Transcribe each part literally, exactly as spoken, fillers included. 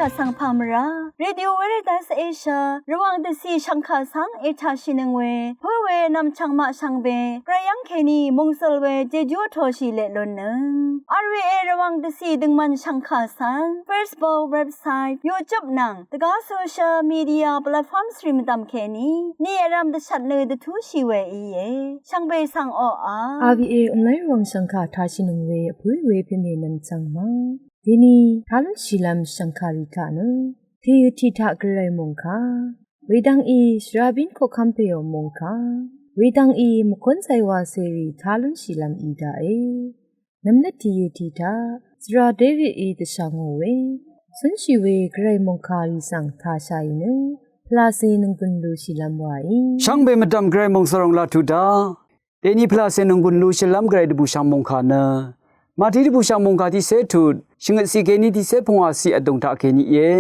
Vsvng pà mvrá Radio Veritas Asia Rvwàng dvcì shv̀ngkà svng ètàshìnøng we pǿ we nv̀mchv̀ng maq shvngbe gvray yv́ng kèní mòngsøl we jejú vtoshì leq lunnøng. R V A Rvwàng dvcì døngmvn shv̀ngkà svng Facebook, website, YouTube nvng dvgá social media platforms rì mvdv̀m kèní ni vrv̄m dvshvt nø dvtúshì we íe. Shvngbe svng oqà R V A online Rvwàng shv̀ngkà tàshìnøng we vpǿ we pèmè nv̀mchv̀ng ma. Deni tá lúnshìlv́m shv̀ngkàrì taq nø tìø tiq taq gvray mòngkà wedvng í shvrabín koqkv́m pèò mòngkà wedvng í mvkúnzay wacèrì tá lúnshìlv́m í daqe. Nv̀mnøt tìø tiq taq svra Davidí dvshà ngò we cúnshì we gvray mòngkàrì svng tàshàì nø pvlacè nònggùn lushìlv́m waí. Shvngbe mvdv̀m gvray mòngsvròng laq tuq daq deni pvlacè nònggùn lushìlv́m gvray dvbùshv̀ng mòngkà nø Mati dvbùshv̀ng mòngkà tiqcé tut shvngøt ciq kèní tiqcé pungwà ciq vdùng taq kèní íe.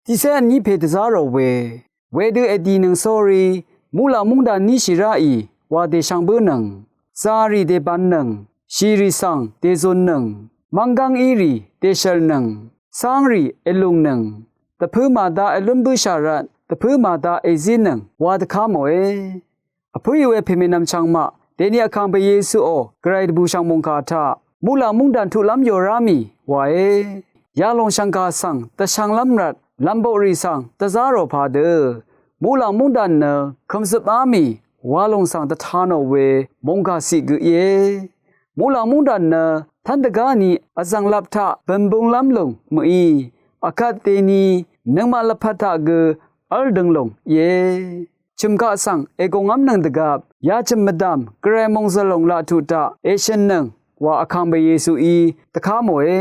Tiqcé vní pè dvzá rò we wedø èdìnøng sórí muqlàng múngdàn níshì ráì wa dèshvng bǿnøng, zarì dèbvnnøng, shìrì svng dèzùnnøng, mvnggv́ng írì dèshv̀lnøng, cángrì èlùngnøng, dvpǿ màda èlún bǿshà rvt dvpǿ màda èzínøng wa dvká mòe. Vpǿì we pèmè nv̀mchv̀ng maq deni vkàngpè Yesuò gvray dvbùshv̀ng mòngkà taq muqlàng múngdàn tuqlv́m yòrá mì wàe. Yalòng shv̀ngkà svng dvshvnglv́m rvt lv̀mboqrì svng dvzá rò padø muqlàng múngdàn nø kø̀mzøpá mì walòng svng dvta nò we mòngkà ciq gø íe. Muqlàng múngdàn nø tv́n dvgáni vzv̀nglap taq bø̀nbunglv́m lòng mø̀í, vkvt deni nøngmaq lvpat taq gø v́l døng lòng íe. Chø̀m kaq svng ègòngv́mnøng dvgvp yachø̀m mvdv̀m gvray mòngzø̀l lòng laq tuq taq èshø̀nnøng wa vkàngpè Yesuí dvká mòe.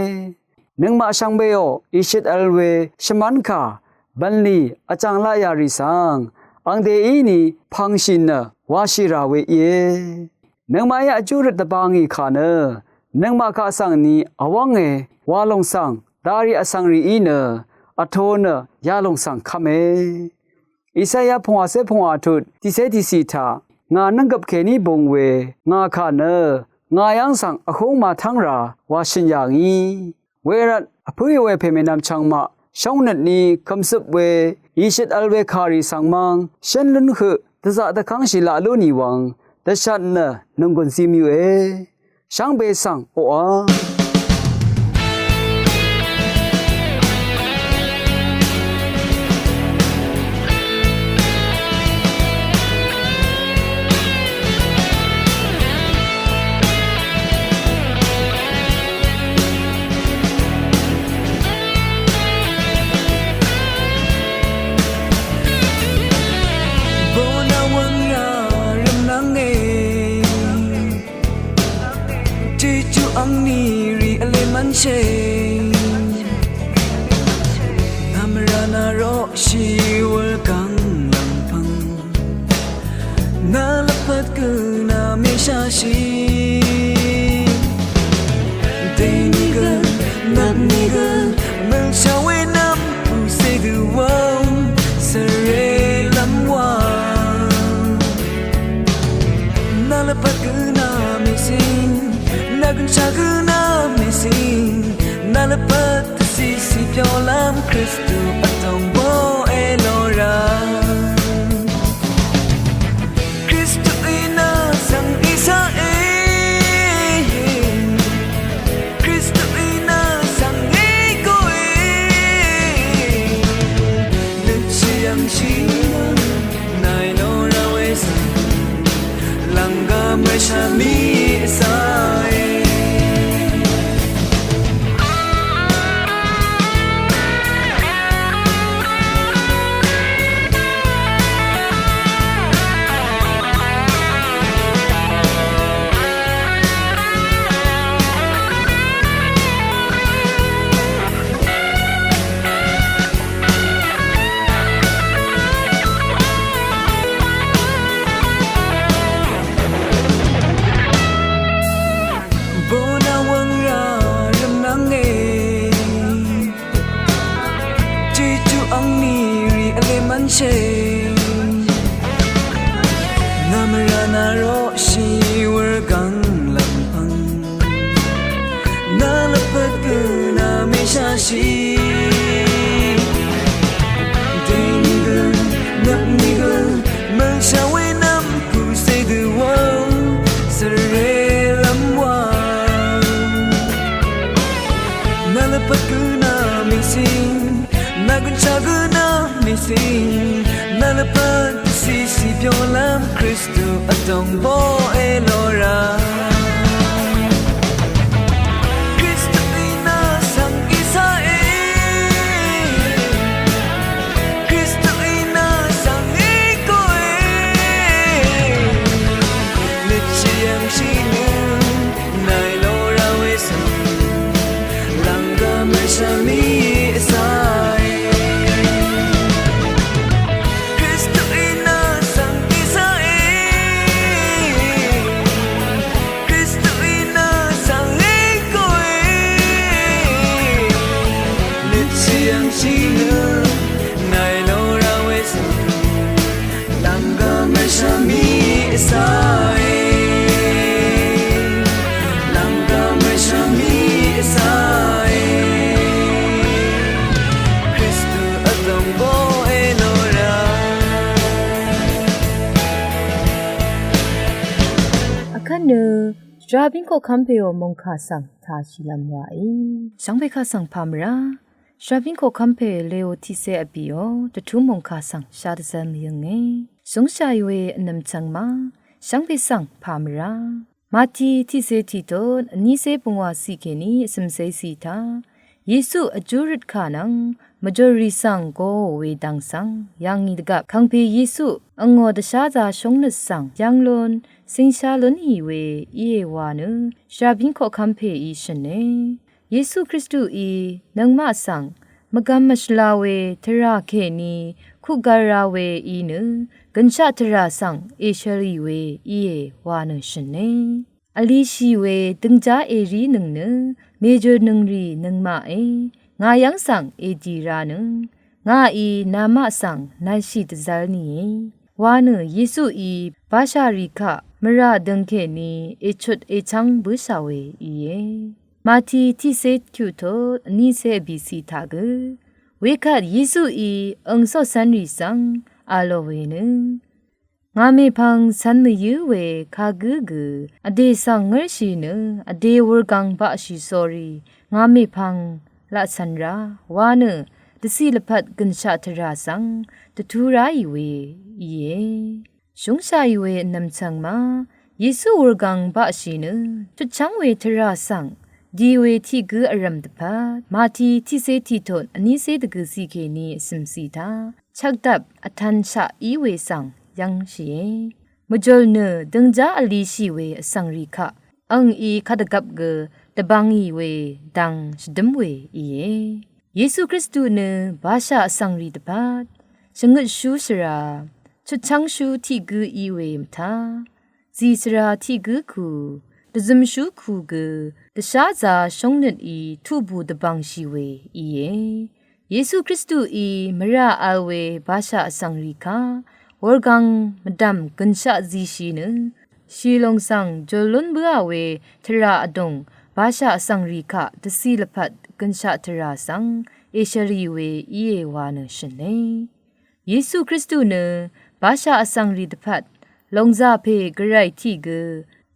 Nøngmaq shvngbeò ìshøt vl we shvmv́nkà bv̀nlì vchàng laq yà rì svng angdè íni pv̀ngshì nø washì rà we íe. Nøngmaqí vjú røt dvbā ngì kà nø nøngmaq kaq svng ni vwv́nge walòng svng darì vsvng rìí nø vto nø yalòng svng kv́me. Isaya pungwàcé pungwà tut tiqcé tiqcì taq ngà nǿnggøp kèní bung we ngà kà nø ngà yv́ng svng vhúng màtv́ng rà wa shø̀n yà ngì. Wervt vpǿì we pèmè nv̀mchv̀ng maq shóngnøtni kø̀mzøp we ìshøt vl we kàrì svng mv́ng shǿn lún høq dvzaq dvkv́ngshì laq lú nì wvng dvshvt nø nònggùn zim yøe. Shvngbe svng oqà Bø̀n awvng yà rvmnv́nge. Tiqtu angni rì vle mv́nshì. Nvmra na roqshì wulgvng lv̀ngpv̀ng. Nvlvpat gø nvmèshashì. Dèní gø, nvpní gø, mø̀lshà we nvm pùcè dø wv́ng svre lv́m wa. Nvlvpat gø nvmèsìn, nvgø̀nshà gø nvmèsìn, nvlvpat dvcìcì pyoqlv́m Kristu vtòng bó èlora. Kristuí nà svng ìsaqe. Kristuí nà svng ègòe. Nøtshì yv̀ngshì nàì nò rà we svng lv̀nggvm we shvmì èsaqe. Bø̀n awvng rà rvmnv́nge. Tiqtu angni rì vle mv́nshì. Nvmra na roqshì wurgvng lv̀mpv̀ng. Nvlvpat gø nvmèshashì. Gønshaq gø nvng mèsing nvlvpat dvcìcì byolv́m Kristu vdòng bóe lora. Kristuí nvng svng ísáe. Kristuí nvng svng íkòe. Nøt shì yv̀ngshì nø nàì lora we svng lv̀nggvm rvshv̀m í vsv̀e. Kristuí nvng svng ísáe. Kristuí nvng svng íkòe. Nøt shì yv̀ngshì nø nàì lora we svng lv̀nggvm rvshv̀m í vsv̀e. Lv̀nggvm rvshv̀m í vsv̀e. Kristu vdòng bóe lora. Vkvt nø shvrabín koqkv́m pèò mòngkà svng tashìlv́m wàí. Shvngbe kaq svng pà mvrá shvrabín koqkv́m pè Leo tiqcé vbìò dvtú mòngkà svng shadvzv́l mvyǿnge. Shúngshàì we vnv̀m chvng ma shvngbe svng pà mvrá. Mati tiqcé tiqtut vnícé pungwà ciq kèní vcø̀mcé ciq taq Yesu vjú røt kà nvng mvjòrì svng goò we dv̀ng svng yv̀ngì dvgvp Kàngpè Yesu angò dvsházā shóngnøt svng yv̄ng lún cìngsha lúnì we íe wa nø shvrabín koqkv́m pèí shø̀ne. Yesu Kristuí nøngmaq svng mvgvm mvshvla we tvrà kèní kuqgvra we í nø gønshaq tvrà svng èshvlì we íe wa nø shø̀ne. Vlishì we døngjá èrí nøng nø mèjø̀rnøng rì nøngmaqe ngà yv́ng svng èdì ra nøng ngàí namaq svng nalshì dvzv́l nìe wa nø Yesuí bashà rì kaq mvrà døng kèní èchut èchv́ng bǿshà we íe. Mati tiqcé kyuqtut vnícé vbìciq taq gø wekvt Yesuí øng coqcv́nrì svng a lò we nø ngà mèpvng cv̄n mvyǿ we kagǿ gø vdè svng ngǿrshì nø vdè wurgvng baqshì sórí ngà mèpvng laq cv̄n ra wa nø dvcì lvpat gønshaq tvrà svng dvtú ráì we íe. Shúngshàì we vnv̀m chvng ma Yesu wurgvng baqshì nø chutchv́ng we tvrà svng di we tiq gǿ vrv̀m dvpvt Mati tiqcé tiqtut vnícé dvgø̀ ciq kèní vcø̀m ciq taq chvkdvp vtv̄nshaq í we svng yv́ngshìe. Mvjòl nø døngjá vlishì we vsvng rì kaq angí kadvgvp gø dvbvngì we dv̄ng shvdǿm we íe. Yesu Kristu nø bashà vsvng rì dvpvt shvngøtshú shvra chutchv́ngshú tiq gǿ í we mvtá zì svra tiq gǿ ku dvzømshú ku gø dvsházā shóngnøtí tuqbù dvbvngshì we íe. Yesu Kristuí mvrà v̄l we bashà vsvng rì kaq wurgvng mvdv̀m gønshaq zishì nø shìlòng svng jùl lún bǿà we tvrà vdùng bashà vsvng rì kaq dvcì lvpat gønshaq tvrà svng èshvlì we íe wa nø shø̀ne. Yesu Kristu nø bashà vsvng rì dvpvt lòngzà pè gvray tiq gǿ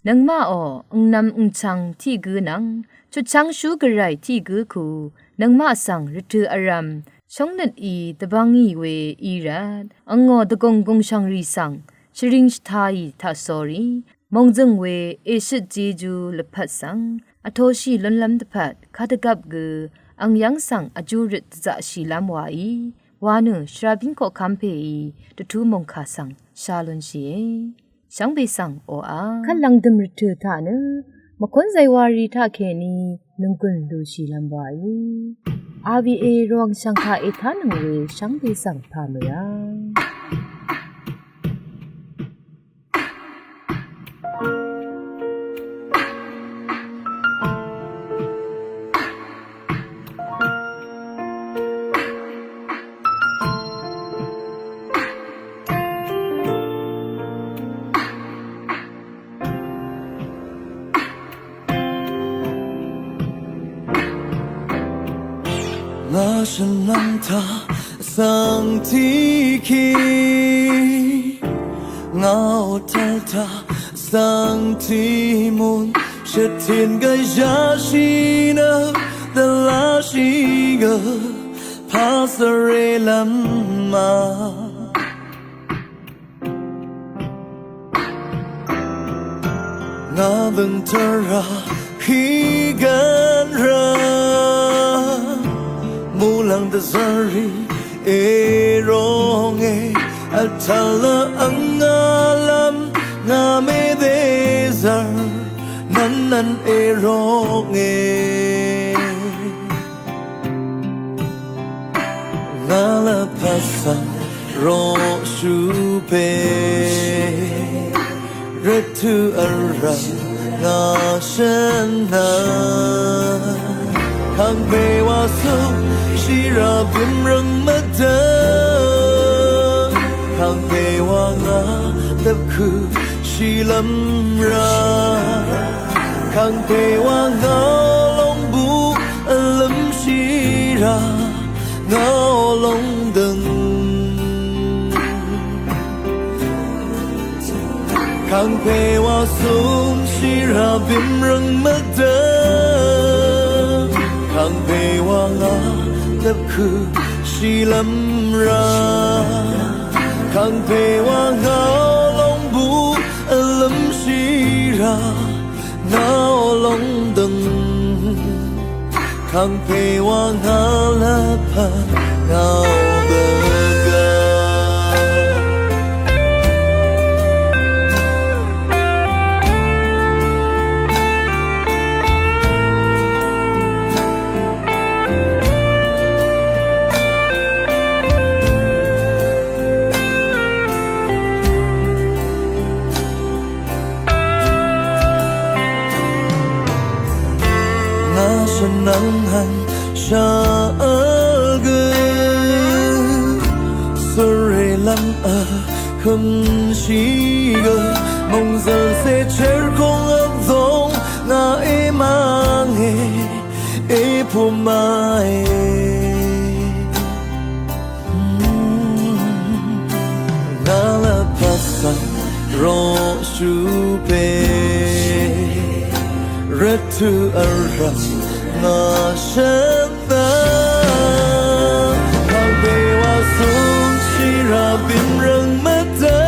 nøngmaqò ø̀ngnv̄m ø̀ngchv̄ng tiq gǿ nvng chutchv́ngshú gvray tiq gǿ ku nøngmaq svng rvtø̀ vrv̄m shóngnøtí dvbvngì we í rvt angò dvgùng gùngshv̀ng rì svng shvring shvtāì taq sórí mòngzø̀ng we èshøt jejú lvpat svng vtoshì lúnlv́m dvpvt kadvgvp gø ang yv́ng svng vjú røt dvzaqshìlv́m wàí wa nø shvrabín koqkv́m pèí dvtú mòngkà svng shá lúnshìe. Shvngbe svng oqà kvt lv̀ngdø̀m rvtø̀ taq nø mvkún zàywari taq kèní nònggùn lushìlv́m wàí. R V A Rvwàng shv̀ngkà ètánøng we shvngbe svng pà mvrá. Ngà shvnvng taq svng tiqkì, ngà vtvl taq svng tiqmùn, shvtin gvzashì nø dvlashì gø Pàsvrè lv́m a ngà døng tvrà hí gv̀n rvt muqlàng dvzv̀nrì èròngé vtv̀l vngà lv́m ngà mèdèzv̀r nv̀nnv̀n èròngé. Ngà lvpat svng roqshú pè rvtø̀ vrv̀m ngà shvnvt. Kàngpè wa súng shìrà bø̀m rvng mvdø. Kàngpè wa ngà dvpkø̀ shìlv́m rvt. Kàngpè wa ngà lóngbù vlv́m shìrà ngà lóngdø̀ng. Kàngpè wa súng shìrà bø̀m rvng mvdø. Kàngpè wa ngà dvpkø̀ shìlv́m rvt. Kàngpè wa ngà lóngbù vlv́m shìrà ngà lóngdø̀ng. Kàngpè wa ngà lvpat ngà dvgv̀n. Ngà shvnvng hàn shà vl gø svrè lv́m vhømshì gø mòngzø̀l cè chèr kóng vdóng ngà èmvngè èpùmàè. Ngà lvpat svng roqshú pè rvtø̀ vrv̀m ngà shvnvt. Kàngpè wa súng shìrà bø̀m rvng mvdø.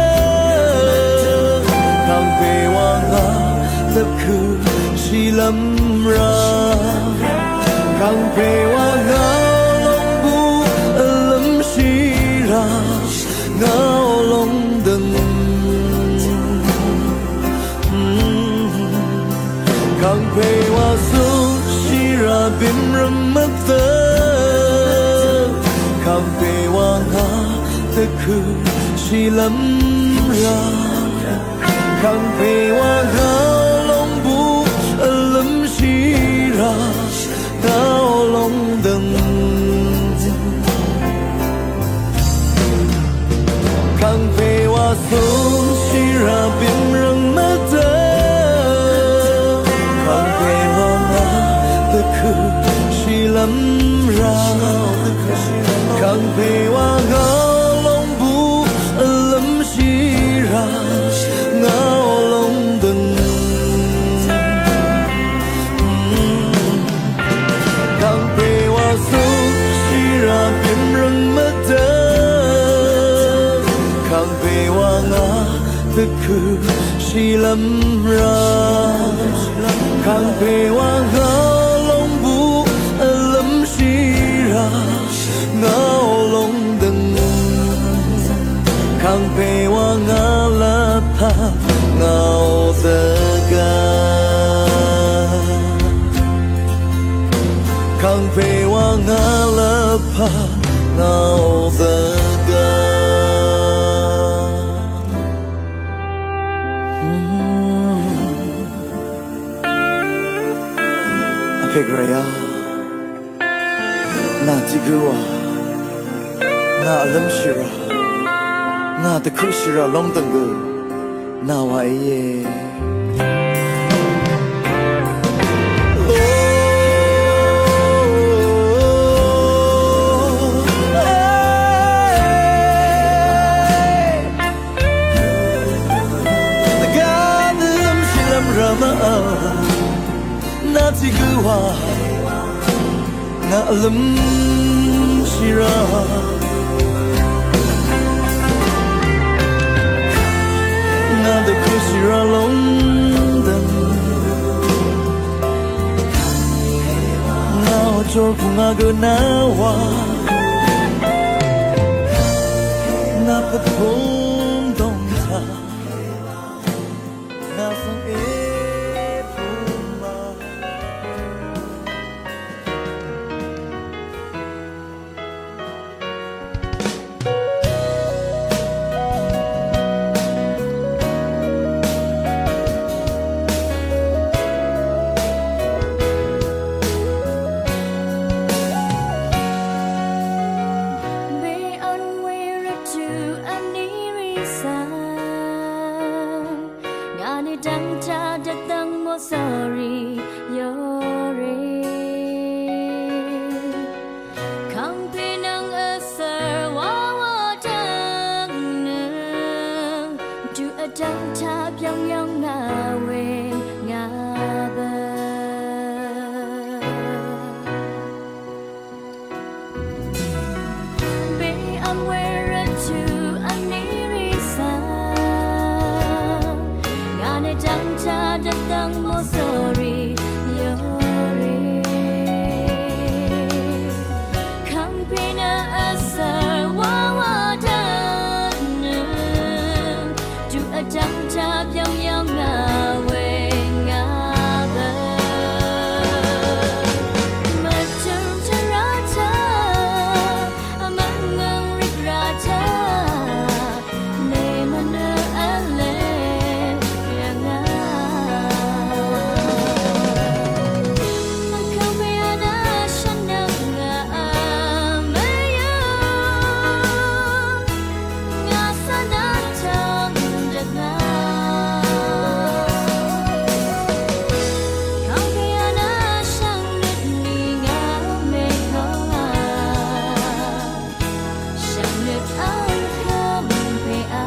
Kàngpè wa ngà dvpkø̀ shìlv́m rvt. Kàngpè wa ngà lóngbù vlv́m shìrà ngà lóngdø̀ng. Kàngpè wa súng shìrà bø̀m rvng mvdø. Kàngpè wa ngà dvpkø̀ shìlv́m rvt. Kàngpè wa ngà lóngbù vlv́m shìrà ngà lóngdø̀ng. Kàngpè wa súng shìrà bø̀m rvng mvdø. Kàngpè wa ngà dvpkø̀ shìlv́m rvt. Kàngpè wa ngà lóngbù vlv́m shìrà ngà lóngdø̀ng. Kàngpè wa súng shìrà bø̀m rvng mvdø. Kàngpè wa ngà dvpkø̀ shìlv́m rvt. Kàngpè wa ngà lóngbù vlv́m shìrà ngà lóngdø̀ng. Kàngpè wa ngà lvpat ngà dvgv̀n. Kàngpè wa ngà lvpat ngà dvgv̀n. Vpè Gvray a, nà tiq gø wa ngà vlv́m shìrà, ngà dvkø̀ shìrà lóngdø̀ng gø nà wa íe. Nà tiq gø wa ngà vlv́m shìrà Jolpung a gø nawa. Nvpvt pung dong taq. Nvsvng e pung ma. Be on we rvt to aniri sa. Ngà nø dv́ngtaq dvdvng mòsòrì yòrì. Kàngpè nvng vsvr wawa dvng nø. Duq vdv́ngtaq byv́ngyv́ng ngà we ngà bø. Be am we rvt to aniri sa. Ngà nø dv́ngtaq dvdvng mòsòrì yòrì. Kàngpè nø vsvr wawa dvng nø. Duq vdv́ngtaq byv́ngyv́ng ngà we ngà bø. Mvtø̀m tvrà taq, mvngv̀ng rìgrà taq, nèmvnø v̄le yv̀ngà. Mvkv̀ng pè vnà shvnvng ngà v̄m mvyø. Ngà svng nà tvng dvgà. Kàngpè vnà shvngøt ni ngà mèkv̀ng a. Shvngøt vkv̀m pè a.